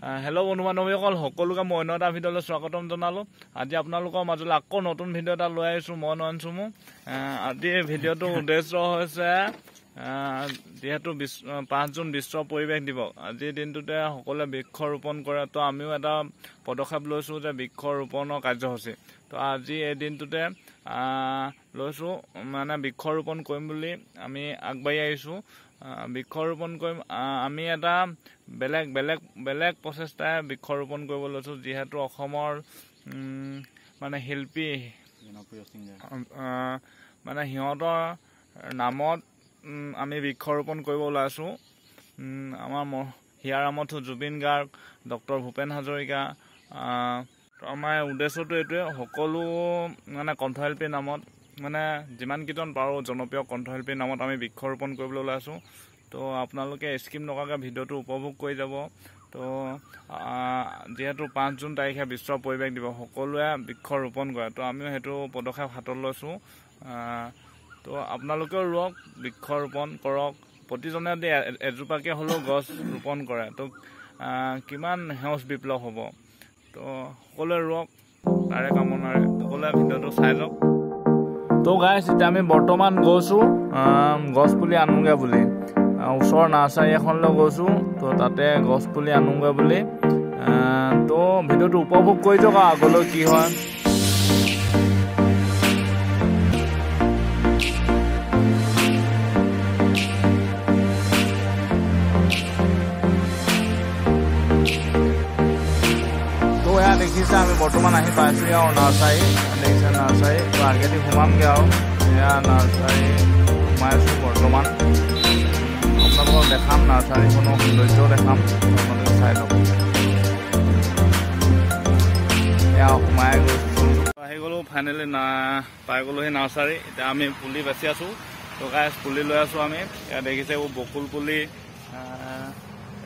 Hello' বন্ধু বান্ধৱীসকল, সকলোকে মই অন্য এটা ভিডিঅ'লৈ স্বাগতম জনালোঁ। আজি আপোনালোকৰ মাজলৈ আকৌ নতুন ভিডিঅ' এটা লৈ আহিছোঁ। মই নয়ন চুমু। আজিৰ ভিডিঅ'টোৰ উদ্দেশ্য হৈছে, যিহেতু 5 জুন বিশ্ব পৰিৱেশ দিৱস, আজিৰ দিনটোতে সকলোৱে বৃক্ষ ৰোপণ কৰে। তো আমিও এটা পদক্ষেপ লৈছোঁ যে বৃক্ষ ৰোপণৰ কাৰ্যসূচী। তো আজি এই দিনটোতে লৈছোঁ, মানে বৃক্ষৰোপণ কৰিম বুলি আমি আগবাঢ়ি আহিছোঁ। বৃক্ষৰোপণ কৰিম আমি এটা বেলেগ বেলেগ বেলেগ প্ৰচেষ্টাৰে বৃক্ষৰোপণ কৰিব লৈছোঁ। যিহেতু অসমৰ মানে শিল্পী, মানে সিহঁতৰ নামত আমি বৃক্ষৰোপণ কৰিব ওলাইছোঁ। আমাৰ হিয়াৰ আমঠু জুবিন গাৰ্গ, ডক্টৰ ভূপেন হাজৰিকা। আমাৰ উদ্দেশ্যটো এইটোৱে, সকলো মানে কণ্ঠশিল্পীৰ নামত, মানে যিমানকেইজন পাৰোঁ জনপ্ৰিয় কণ্ঠশিল্পীৰ নামত আমি বৃক্ষৰোপণ কৰিবলৈ ওলাইছোঁ। তো আপোনালোকে স্কিপ নকৰাকৈ ভিডিঅ'টো উপভোগ কৰি যাব। তো যিহেতু 5 জুন তাৰিখে বিশ্ব পৰিৱেশ দিৱস, সকলোৱে বৃক্ষৰোপণ কৰে, তো আমিও সেইটো পদক্ষেপ হাতত লৈছোঁ। তো আপোনালোকেও ৰোৱক, বৃক্ষৰোপণ কৰক। প্ৰতিজনে যদি এজোপাকৈ হ'লেও গছ ৰোপণ কৰে, তো কিমান সেউজ বিপ্লৱ হ'ব। তো সকলোৱে ৰোৱক, তাৰে কামনাৰে সকলোৱে ভিডিঅ'টো চাই লওক। তো গাইছ, এতিয়া আমি বৰ্তমান গৈছোঁ গছ পুলি আনোগৈ বুলি, ওচৰৰ নাৰ্চাৰী এখনলৈ গৈছোঁ। তো তাতে গছ পুলি আনোগৈ বুলি। তো ভিডিঅ'টো উপভোগ কৰি যাওক আৰু আগলৈ কি হয়। তো এয়া দেখিছে, আমি বৰ্তমান আহি পাইছোঁ আৰু নাৰ্চাৰী দেখিছে, নাৰ্চাৰী। তো আগেদি সোমামগৈ আৰু এয়া নাৰ্চাৰী সোমাইছোঁ বৰ্তমান। আপোনালোকক দেখাম নাৰ্চাৰীখনৰ সৌন্দৰ্য দেখাম, আপোনালোকে চাই লওক। এয়া সোমাই গৈছোঁ, আহি গ'লোঁ ফাইনেলি, পাই গ'লোঁ সেই নাৰ্চাৰী। এতিয়া আমি পুলি বেচি আছোঁ। তো গাইছ, পুলি লৈ আছোঁ আমি। এয়া দেখিছে এইবোৰ বকুল পুলি,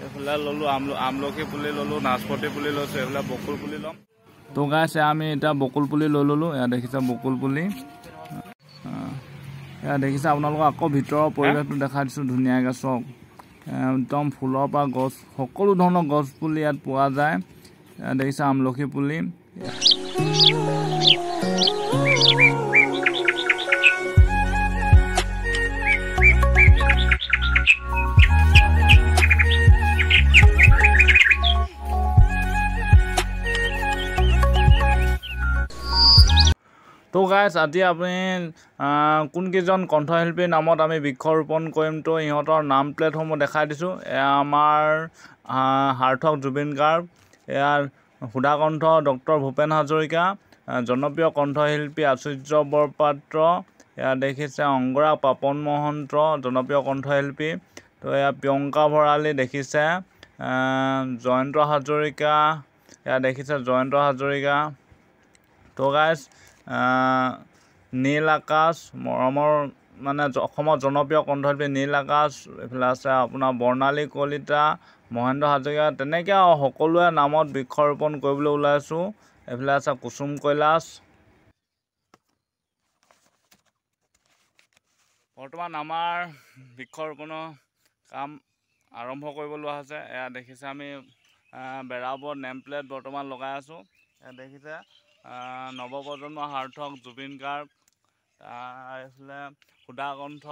এইফালে ল'লোঁ আমলখি পুলি ল'লোঁ, নাচপতি পুলি লৈছোঁ, এইফালে বকুল পুলি ল'ম। তো গাইছ, আমি এতিয়া বকুল পুলি লৈ ল'লোঁ। এয়া দেখিছে বকুল পুলি। এয়া দেখিছে, আপোনালোকক আকৌ ভিতৰৰ পৰিৱেশটো দেখাই দিছোঁ ধুনীয়াকৈ। চব একদম ফুলৰ পৰা গছ, সকলো ধৰণৰ গছ পুলি ইয়াত পোৱা যায়। এয়া দেখিছে আমলখি পুলি। তো গাইছ, আজি আপুনি কোনকেইজন কণ্ঠশিল্পীৰ নামত আমি বৃক্ষৰোপণ কৰিম, তো ইহঁতৰ নাম প্লেটসমূহ দেখাই দিছোঁ। এয়া আমাৰ সাৰ্থক জুবিন গাৰ্গ, এয়া সুধাকণ্ঠ ডক্টৰ ভূপেন হাজৰিকা, জনপ্ৰিয় কণ্ঠশিল্পী আচুৰ্য বৰপাত্ৰ, এয়া দেখিছে অংগৰাগ পাপন মহন্ত, জনপ্ৰিয় কণ্ঠশিল্পী। তো এয়া প্ৰিয়ংকা ভৰালী দেখিছে, জয়ন্ত হাজৰিকা, এয়া দেখিছে জয়ন্ত হাজৰিকা। তো গাইছ, নীল আকাশ, মৰমৰ মানে অসমৰ জনপ্ৰিয় কণ্ঠশিল্পী নীল আকাশ, এইফালে আছে আপোনাৰ বৰ্ণালী কলিতা, মহেন্দ্ৰ হাজৰিকা। তেনেকৈ আৰু সকলোৰে নামত বৃক্ষৰোপণ কৰিবলৈ ওলাইছোঁ। এইফালে আছে কুসুম কৈলাশ। বৰ্তমান আমাৰ বৃক্ষৰোপণৰ কাম আৰম্ভ কৰিব লোৱা হৈছে। এয়া দেখিছে আমি বেৰা ওপৰত নেম প্লেট বৰ্তমান লগাই আছোঁ। এয়া দেখিছে নৱপ্ৰজন্ম সাৰ্থক জুবিন গাৰ্গ, এইফালে সুধাকণ্ঠ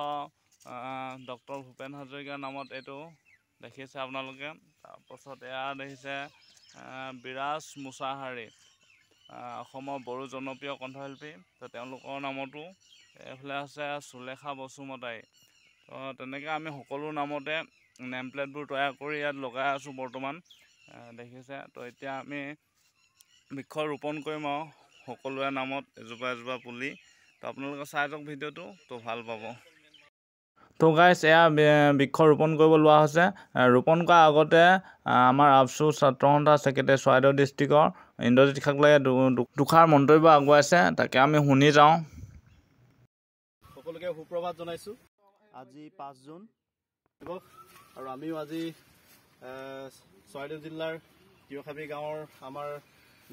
ডক্টৰ ভূপেন হাজৰিকাৰ নামত এইটো দেখিছে আপোনালোকে। তাৰপাছত এয়া দেখিছে বিৰাজ মুছাহাৰী, অসমৰ বড়ো জনপ্ৰিয় কণ্ঠশিল্পী, তো তেওঁলোকৰ নামতো। এইফালে আছে সুলেখা বসুমতাৰী। তো তেনেকৈ আমি সকলো নামতে নেম প্লেটবোৰ তৈয়াৰ কৰি ইয়াত লগাই আছোঁ বৰ্তমান, দেখিছে। তো এতিয়া আমি বৃক্ষ ৰোপণ কৰিম আৰু সকলোৰে নামত এজোপা এজোপা পুলি। তো আপোনালোকে চাই যাওক ভিডিঅ'টো, তো ভাল পাব। তো গাইছ, এয়া বৃক্ষ ৰোপণ কৰিব লোৱা হৈছে। ৰোপণ কৰাৰ আগতে আমাৰ আবছু ছাত্ৰ সন্থা ছেক্ৰেটাৰী চৰাইদেউ ডিষ্ট্ৰিক্টৰ ইন্দ্ৰজিৎ খাকলাৰীয়ে দুষাৰ মন্তব্য আগবঢ়াইছে, তাকে আমি শুনি যাওঁ। সকলোকে সুপ্ৰভাত জনাইছোঁ। আজি 5 জুন দিৱস আৰু আমিও আজি চৰাইদেউ জিলাৰ তিয়খাবি গাঁৱৰ আমাৰ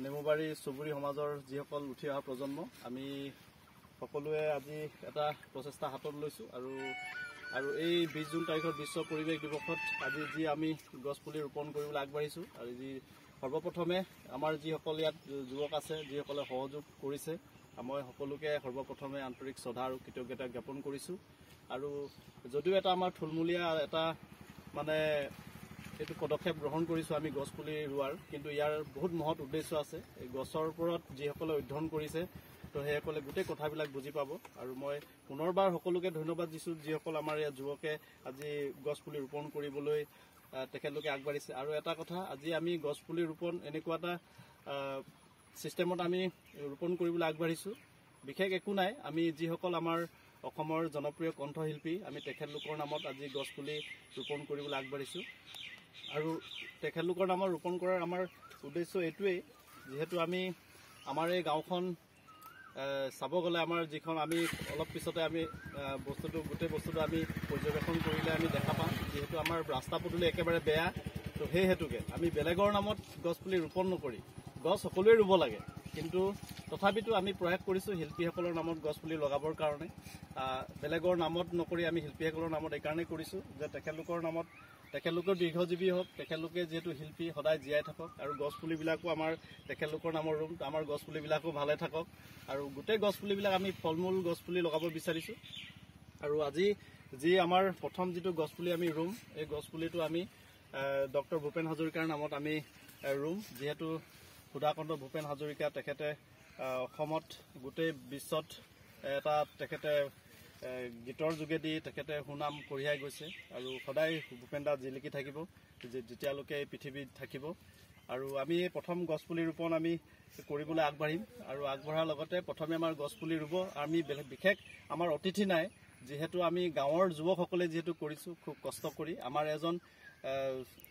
নেমুবাৰী চুবুৰী সমাজৰ যিসকল উঠি অহা প্ৰজন্ম, আমি সকলোৱে আজি এটা প্ৰচেষ্টা হাতত লৈছোঁ আৰু আৰু এই 20 জুন তাৰিখৰ বিশ্ব পৰিৱেশ দিৱসত আজি যি আমি গছপুলি ৰোপণ কৰিবলৈ আগবাঢ়িছোঁ আৰু যি সৰ্বপ্ৰথমে আমাৰ যিসকল ইয়াত যুৱক আছে, যিসকলে সহযোগ কৰিছে, মই সকলোকে সৰ্বপ্ৰথমে আন্তৰিক শ্ৰদ্ধা আৰু কৃতজ্ঞতা জ্ঞাপন কৰিছোঁ। আৰু যদিও এটা আমাৰ থুলমূলীয়া এটা মানে এইটো পদক্ষেপ গ্ৰহণ কৰিছোঁ আমি গছপুলি ৰোৱাৰ, কিন্তু ইয়াৰ বহুত মহৎ উদ্দেশ্য আছে। এই গছৰ ওপৰত যিসকলে অধ্যয়ন কৰিছে তো সেইসকলে গোটেই কথাবিলাক বুজি পাব। আৰু মই পুনৰবাৰ সকলোকে ধন্যবাদ দিছোঁ যিসকল আমাৰ ইয়াত যুৱকে আজি গছপুলি ৰোপণ কৰিবলৈ তেখেতলোকে আগবাঢ়িছে। আৰু এটা কথা, আজি আমি গছপুলি ৰোপণ এনেকুৱা এটা ছিষ্টেমত আমি ৰোপণ কৰিবলৈ আগবাঢ়িছোঁ, বিশেষ একো নাই। আমি যিসকল আমাৰ অসমৰ জনপ্ৰিয় কণ্ঠশিল্পী, আমি তেখেতলোকৰ নামত আজি গছপুলি ৰোপণ কৰিবলৈ আগবাঢ়িছোঁ। আৰু তেখেতলোকৰ নামত ৰোপণ কৰাৰ আমাৰ উদ্দেশ্য এইটোৱেই, যিহেতু আমি আমাৰ এই গাঁওখন চাব গ'লে আমাৰ যিখন আমি অলপ পিছতে আমি বস্তুটো গোটেই বস্তুটো আমি পৰ্যবেক্ষণ কৰিলে আমি দেখা পাম, যিহেতু আমাৰ ৰাস্তা পদূলি একেবাৰে বেয়া। তো সেই হেতুকে আমি বেলেগৰ নামত গছপুলি ৰোপণ নকৰি, গছ সকলোৱে ৰুব লাগে, কিন্তু তথাপিতো আমি প্ৰয়াস কৰিছোঁ শিল্পীসকলৰ নামত গছপুলি লগাবৰ কাৰণে। বেলেগৰ নামত নকৰি আমি শিল্পীসকলৰ নামত এইকাৰণেই কৰিছোঁ যে তেখেতলোকৰ নামত তেখেতলোকৰ দীৰ্ঘজীৱী হওক, তেখেতলোকে যিহেতু শিল্পী সদায় জীয়াই থাকক, আৰু গছপুলিবিলাকো আমাৰ তেখেতলোকৰ নামৰ ৰুম, আমাৰ গছপুলিবিলাকো ভালে থাকক। আৰু গোটেই গছপুলিবিলাক আমি ফল মূল গছপুলি লগাব বিচাৰিছোঁ। আৰু আজি যি আমাৰ প্ৰথম যিটো গছপুলি আমি ৰুম, এই গছপুলিটো আমি ডক্টৰ ভূপেন হাজৰিকাৰ নামত আমি ৰুম। যিহেতু সুধাকণ্ঠ ভূপেন হাজৰিকা তেখেতে অসমত গোটেই বিশ্বত এটা তেখেতে গীতৰ যোগেদি তেখেতে সুনাম কঢ়িয়াই গৈছে আৰু সদায় ভূপেন দা জিলিকি থাকিব যেতিয়ালৈকে এই পৃথিৱীত থাকিব। আৰু আমি প্ৰথম গছপুলি ৰোপণ আমি কৰিবলৈ আগবাঢ়িম। আৰু আগবঢ়াৰ লগতে প্ৰথমে আমাৰ গছপুলি ৰুব আমি বিশেষ আমাৰ অতিথি নাই, যিহেতু আমি গাঁৱৰ যুৱকসকলে যিহেতু কৰিছোঁ খুব কষ্ট কৰি। আমাৰ এজন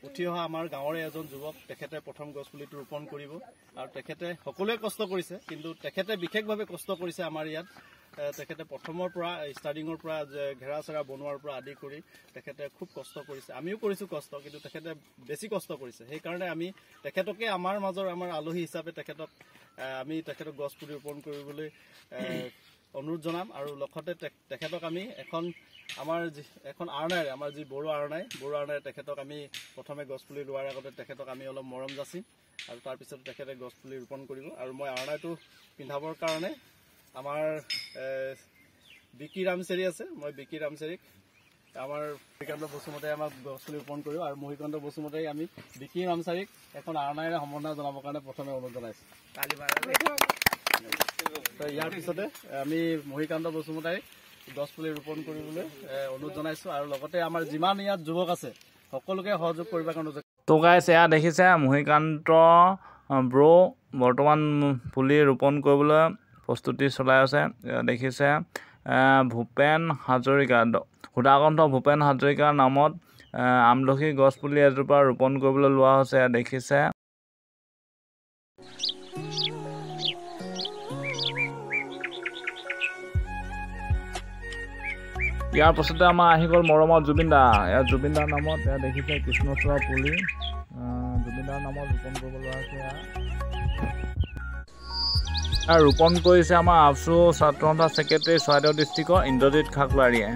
উঠি অহা আমাৰ গাঁৱৰে এজন যুৱক, তেখেতে প্ৰথম গছপুলিটো ৰোপণ কৰিব। আৰু তেখেতে সকলোৱে কষ্ট কৰিছে, কিন্তু তেখেতে বিশেষভাৱে কষ্ট কৰিছে আমাৰ ইয়াত। তেখেতে প্ৰথমৰ পৰা ষ্টাৰ্টিঙৰ পৰা ঘেৰা চেৰা বনোৱাৰ পৰা আদি কৰি তেখেতে খুব কষ্ট কৰিছে। আমিও কৰিছোঁ কষ্ট, কিন্তু তেখেতে বেছি কষ্ট কৰিছে। সেইকাৰণে আমি তেখেতকে আমাৰ মাজৰ আমাৰ আলহী হিচাপে তেখেতক আমি তেখেতক গছপুলি ৰোপণ কৰিবলৈ অনুৰোধ জনাম। আৰু লগতে তেখেতক আমি এখন আমাৰ এখন আৰণাইৰে, আমাৰ যি বড়ো আৰণাই, বড়ো আৰণাইৰে তেখেতক আমি প্ৰথমে গছপুলি ৰোৱাৰ আগতে তেখেতক আমি অলপ মৰম যাচিম আৰু তাৰপিছত তেখেতে গছপুলি ৰোপণ কৰিব। আৰু মই আৰণাইটো পিন্ধাবৰ কাৰণে আমাৰ বিকি ৰামচেৰী আছে, মই বিকি ৰামচেৰীক আমাৰ মহিকান্ত বসুমতাৰী আমাক গছপুলি ৰোপণ কৰিব। আৰু মহিকান্ত বসুমতাৰী আমি বিকি ৰামচাৰীক এখন আৰণাইৰে সম্বৰ্ধনা জনাবৰ কাৰণে প্ৰথমে অনুৰোধ জনাইছোঁ। ইয়াৰ পিছতে আমি মহিকান্ত বসুমতাৰীক গছপুলি ৰোপণ কৰিবলৈ অনুৰোধ জনাইছোঁ। আৰু লগতে আমাৰ যিমান ইয়াত যুৱক আছে সকলোকে সহযোগ কৰিবৰ কাৰণে। তো গাইছ, এয়া দেখিছে মহিকান্ত ব্ৰ' বৰ্তমান পুলি ৰোপণ কৰিবলৈ প্ৰস্তুতি চলাই আছে। দেখিছে ভূপেন হাজৰিকা, সুধাকণ্ঠ ভূপেন হাজৰিকাৰ নামত আমলখি গছপুলি এজোপা ৰোপণ কৰিবলৈ লোৱা হৈছে। দেখিছে ইয়াৰ পাছতে আমাৰ আহি গ'ল মৰমৰ জুবিন দা। ইয়াত জুবিন দাৰ নামত এয়া দেখিছে কৃষ্ণচূড়া পুলি জুবিন দাৰ নামত ৰোপণ কৰিব লোৱা হৈছে। এয়া ৰোপণ কৰিছে আমাৰ আবছু ছাত্ৰ সন্থা ছেক্ৰেটাৰী চৰাইদেউ ডিষ্ট্ৰিক্টৰ ইন্দ্ৰজিৎ খাকলাৰীয়ে।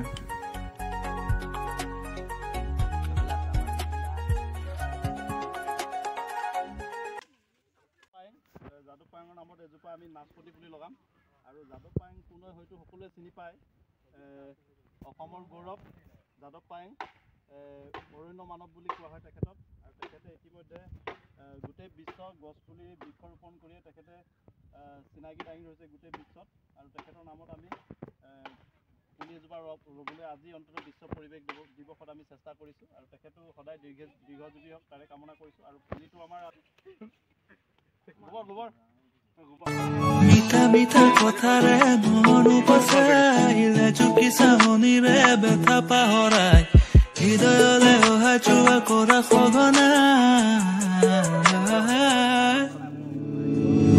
যাদৱ পায়েঙৰ নামত এজোপা আমি নাচপতি পুলি লগাম। আৰু যাদৱ পায়েং কোনে হয়তো সকলোৱে চিনি পায়, অসমৰ গৌৰৱ যাদৱ পায়েং, অৰণ্য মানৱ বুলি কোৱা হয় তেখেতক। আৰু তেখেতে ইতিমধ্যে গোটেই বিশ্ব গছপুলি বৃক্ষৰোপণ কৰিয়ে তেখেতে চিনাকি দাঙি ধৰিছে গোটেই বিশ্বত। আৰু তেখেতৰ নামত আমি পুলি এজোপা ৰুবলৈ আজি অন্ততঃ বিশ্ব পৰিৱেশ দিৱসত আমি চেষ্টা কৰিছোঁ। আৰু তেখেতো সদায় দীৰ্ঘজীৱী হওক তাৰে কামনা কৰিছোঁ। আৰু পুলিটো আমাৰ গোবৰ গোবৰ মিঠা মিঠা কথাৰে মন উপচাইলে, জুকি চাহনিৰে ব্যথা পাহৰাই, হৃদয়লে অহা যোৱা কৰা সঘনাই।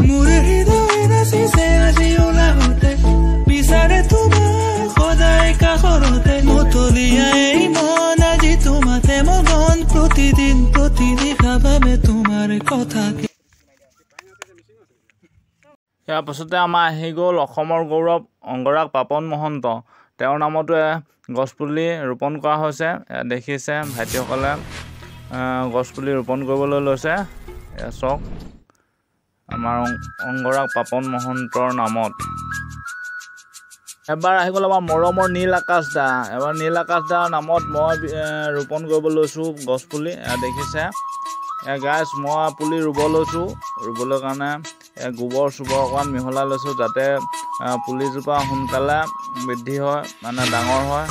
মোৰ হৃদয় নাচিছে আজি ওলাওঁতে, বিচাৰে তোমাক সদায় কাষৰতে। মতলীয়া এই মন আজি তোমাতে মগন, প্ৰতিদিন প্ৰতি নিশা ভাবে তোমাৰ কথা। ইয়াৰ পাছতে আমাৰ আহি গ'ল অসমৰ গৌৰৱ অংগৰাগ পাপন মহন্ত, তেওঁৰ নামতো গছপুলি ৰোপণ কৰা হৈছে। দেখিছে ভাইটিসকলে গছপুলি ৰোপণ কৰিবলৈ লৈছে। এয়া চাওক, আমাৰ অংগৰাগ পাপন মহন্তৰ নামত। এবাৰ আহি গ'ল আমাৰ মৰমৰ নীল আকাশ দা। এবাৰ নীল আকাশ দাৰ নামত মই ৰোপণ কৰিব লৈছোঁ গছপুলি। দেখিছে গাইজ, মই পুলি ৰুব লৈছোঁ। ৰুবলৈ কাৰণে গোবৰ চোবৰ অকণমান মিহলাই লৈছোঁ, যাতে পুলিজোপা সোনকালে বৃদ্ধি হয়, মানে ডাঙৰ হয়।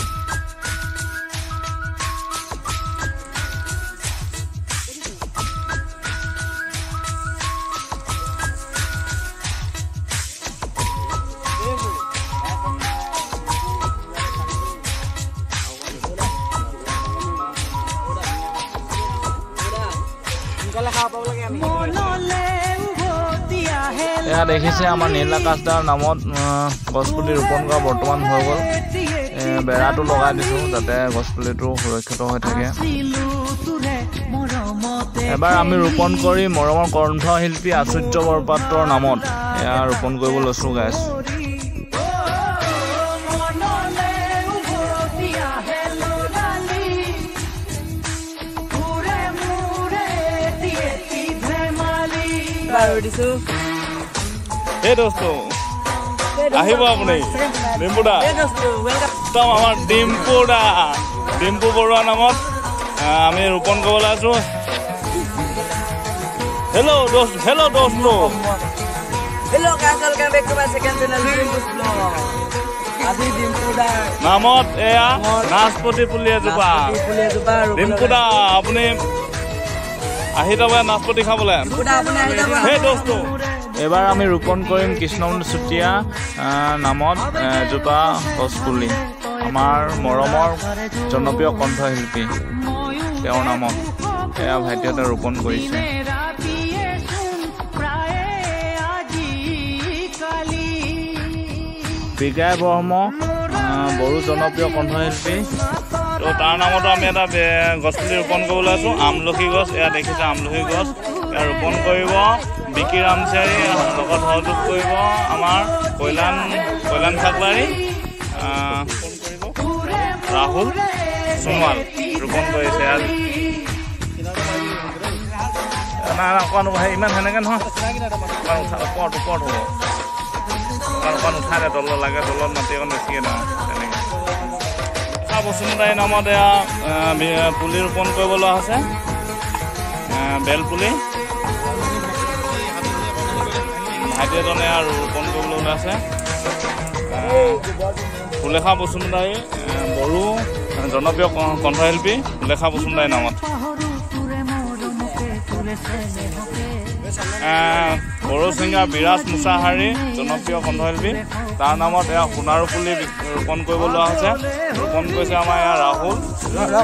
এয়া দেখিছে আমাৰ নীল আকাশ দাৰ নামত গছপুলি ৰোপণ কৰা বৰ্তমান হৈ গ'ল। বেৰাটো লগাই দিছোঁ যাতে গছপুলিটো সুৰক্ষিত হৈ থাকে। এবাৰ আমি ৰোপণ কৰি মৰমৰ কণ্ঠশিল্পী আচুৰ্য বৰপাত্ৰৰ নামত এয়া ৰোপণ কৰিব লৈছোঁ গাইজ। এই দোস্ত আহিব আপুনি ডিম্পু দা, একদম আমাৰ ডিম্পু দা, ডিম্পু বৰুৱা নামত আমি ৰোপণ কৰিবলৈ আছো। হেল্ল' দোস্ত, হেল্ল' দোস্ত, নামত এয়া নাচপতি পুলি এজোপা। ডিম্পু দা আপুনি আহি যাব নাচপতি খাবলৈ। সেই দোস্ত, এবাৰ আমি ৰোপণ কৰিম কৃষ্ণমণি চুতীয়া নামত এজোপা গছপুলি, আমাৰ মৰমৰ জনপ্ৰিয় কণ্ঠশিল্পী তেওঁৰ নামত এয়া ভাইটিহঁতে ৰোপণ কৰিছে। বিগাই ব্ৰহ্ম বড়ো জনপ্ৰিয় কণ্ঠশিল্পী, তো তাৰ নামতো আমি এটা গছপুলি ৰোপণ কৰিবলৈ আছোঁ। আমলখি গছ, এয়া দেখিছে আমলখি গছ, এয়া ৰোপণ কৰিব বিকি ৰামচাৰী, লগত সহযোগ কৰিব আমাৰ কল্যাণ কল্যাণ খাকলাৰী, কৰিব ৰাহুল সোণোৱাল ৰোপণ কৰিছে। নাই অকণমান ইমান সেনেকৈ নহয়, অকণমান উঠা ওপৰত ওপৰত হ'ব, অকণমান অকণমান উঠাই দে, তলত লাগে, তলত মাটি অকণ বেছিকৈ দিওঁ তেনেকৈ। বসুমতাৰীৰ নামত এয়া পুলি ৰোপণ কৰিব লোৱা হৈছে, বেলপুলি। ভাইটি এজনে আৰু ৰোপণ কৰিবলৈ ওলাইছে। সুলেখা বসুমতাৰী, বড়ো জনপ্ৰিয় কণ্ঠশিল্পী সুলেখা বসুমতাৰীৰ নামত। বড়ো ছিংগাৰ বিৰাজ মুছাহাৰী, জনপ্ৰিয় কণ্ঠশিল্পী, তাৰ নামত এয়া সোণাৰু পুলি ৰোপণ কৰিব লোৱা হৈছে। ৰোপণ কৰিছে আমাৰ এয়া ৰাহুল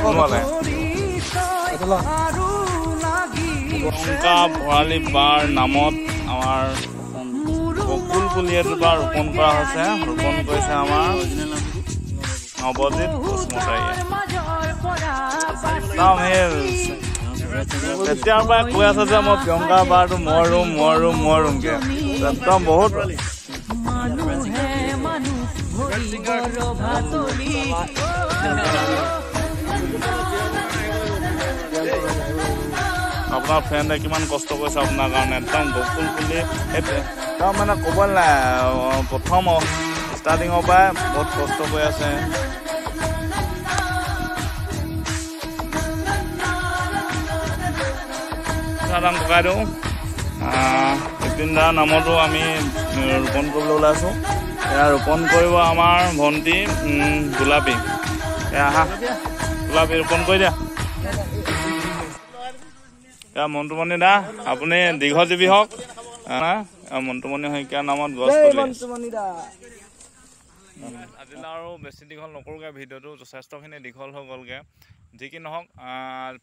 সোণোৱালে। টংকা ভৰালী বাৰ নামত আমাৰ বকুল পুলি এজোপা ৰোপণ কৰা হৈছে। ৰোপণ কৰিছে আমাৰ নৱজিত বসুমতাৰীয়ে। তেতিয়াৰ পৰাই কৈ আছে যে মই প্ৰিয়ংকা বাৰটো মই ৰুম, মই ৰুম, মই ৰুমকে একদম বহুত। আপোনাৰ ফ্ৰেণ্ডে কিমান কষ্ট কৰিছে আপোনাৰ কাৰণে, একদম বকুল পুলি একদম মানে ক'ব নাই, প্ৰথম ষ্টাৰ্টিঙৰ পৰাই বহুত কষ্ট কৰি আছে। ককাইদেউ বিপিন দাৰ নামতো আমি ৰোপণ কৰিবলৈ ওলাইছোঁ। এয়া ৰোপণ কৰিব আমাৰ ভণ্টি গোলাপী। এয়া আহা গোলাপী, ৰোপণ কৰি দিয়া। এয়া মন্টুমণি দা, আপুনি দীৰ্ঘজীৱী হওক। মন্টুমণি শইকীয়াৰ নামত গছ পুলি। আজিলৈ আৰু বেছি দীঘল নকৰোঁগৈ, ভিডিঅ'টো যথেষ্টখিনি দীঘল হৈ গ'লগৈ। যি কি নহওক,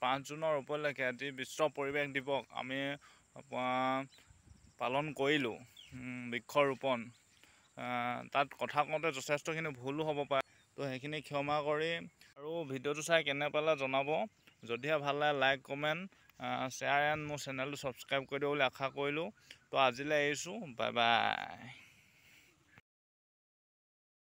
5 জুনৰ উপলক্ষে আজি বিশ্ব পৰিৱেশ দিৱস আমি পালন কৰিলোঁ, বৃক্ষৰোপণ। তাত কথা কওঁতে যথেষ্টখিনি ভুলো হ'ব পাৰে, তো সেইখিনি ক্ষমা কৰি আৰু ভিডিঅ'টো চাই কেনে পালে জনাব। যদিহে ভাল লাগে লাইক, কমেণ্ট, শ্বেয়াৰ এণ্ড মোৰ চেনেলটো ছাবস্ক্ৰাইব কৰি দিব বুলি আশা কৰিলোঁ। তো আজিলৈ এৰিছোঁ, বাই বাই।